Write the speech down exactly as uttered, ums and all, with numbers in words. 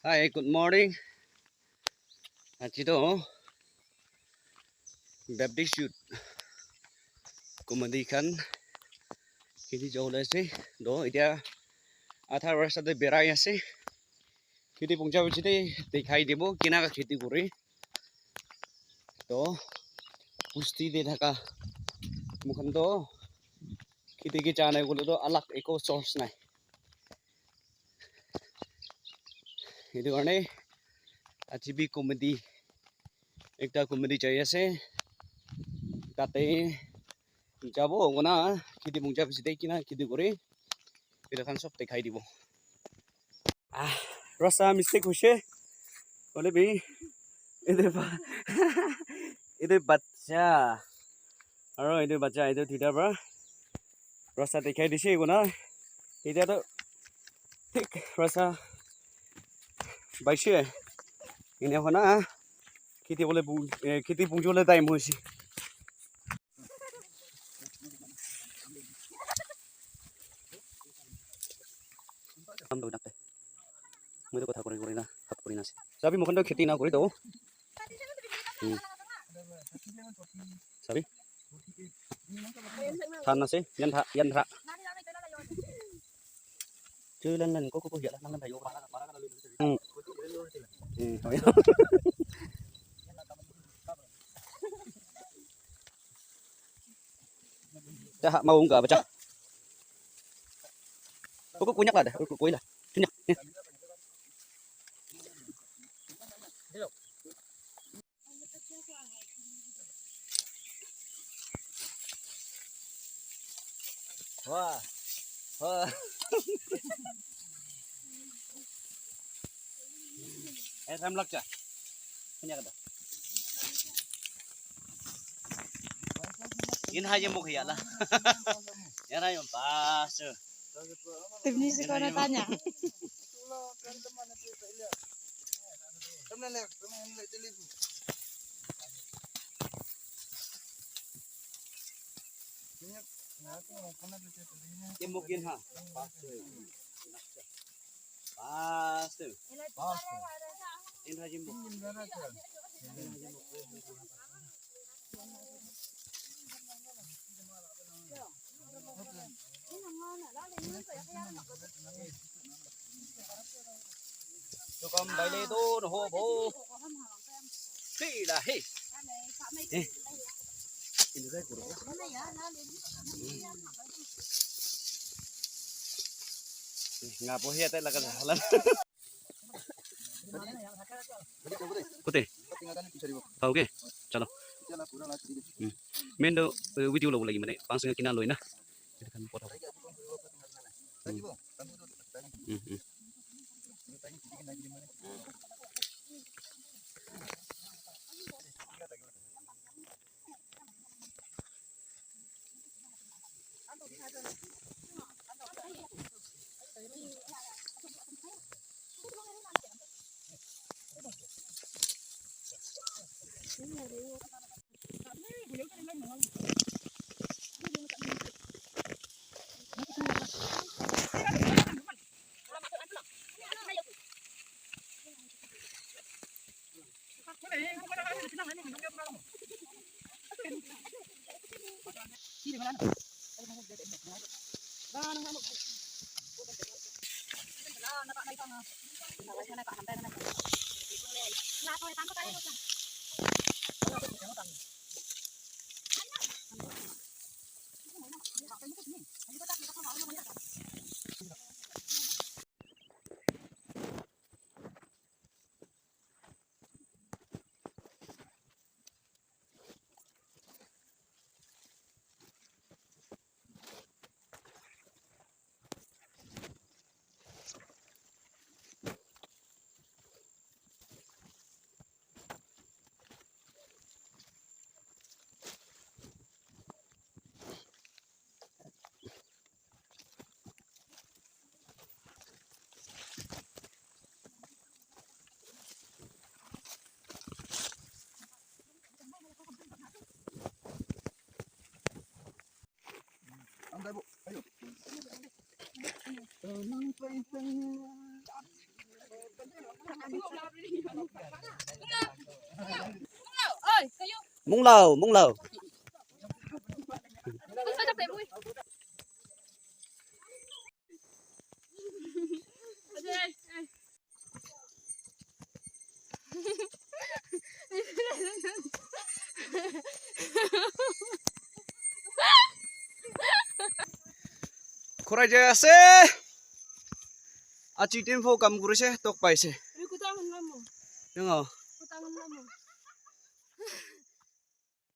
Hi, good morning. Aji toh Baptist Youth Committee khan kheti jabole ase. Toh, etia adha rasta te berai ase. Kheti puncha piche te dikhai dibo, kinaka kheti kore. Toh, busti te thaka moikhan toh kheti ke ja nai koile toh alag eko source nai. Etu karne aji bi committee, ekta committee jai ase. Tate jabo hobo na, kheti puncha piche te kina kheti kore, etu khan sob dikhai dibo. Ah, rasta mistake hoise. Hoile bi, etu ba-, etu bacha, aro etu bacha, etu duita para rasta dikhai dise koina, etia toh thik rasta paise. Enia koina kheti bole bu-, eh, kheti punchibole time hoise. Kam to dakte. Moi to kotha kori kori na, khat kori na ase. Sabi moikhan to kheti na kori to. Hmm. Sabi. Than ase, yan tha, yan tha. Chui lan lan, ko, ko, ko, ya lan lan, yo. Hmm. Hmm, oh, ya. Dah, mau nggak baca? Aku kunyak lah dah, aku kuy lah. Kunyak. Nih. Wah. Wah. Eh, ram lakcha. Punya kata. Yin ha ye mukh ya la. Yan ha ye pas. Tebni se kona tanya. Imuk yin ha. Pas. Pas. Pas. Yin ha imuk. Tukam baile to no ho bo. Hey la hey. Eh. Ini kai kuro. Nga po hiya tai laga halan. Kute? Okay, chalo. Hmm. Main to, eh, video lobo lagi mane, panch kina loi na. Etu khan pota. Hmm. Hmm, hmm. Munglao, munglao. Khurai jai ase. Aji tempo kam kurise, tok paise. Tengo.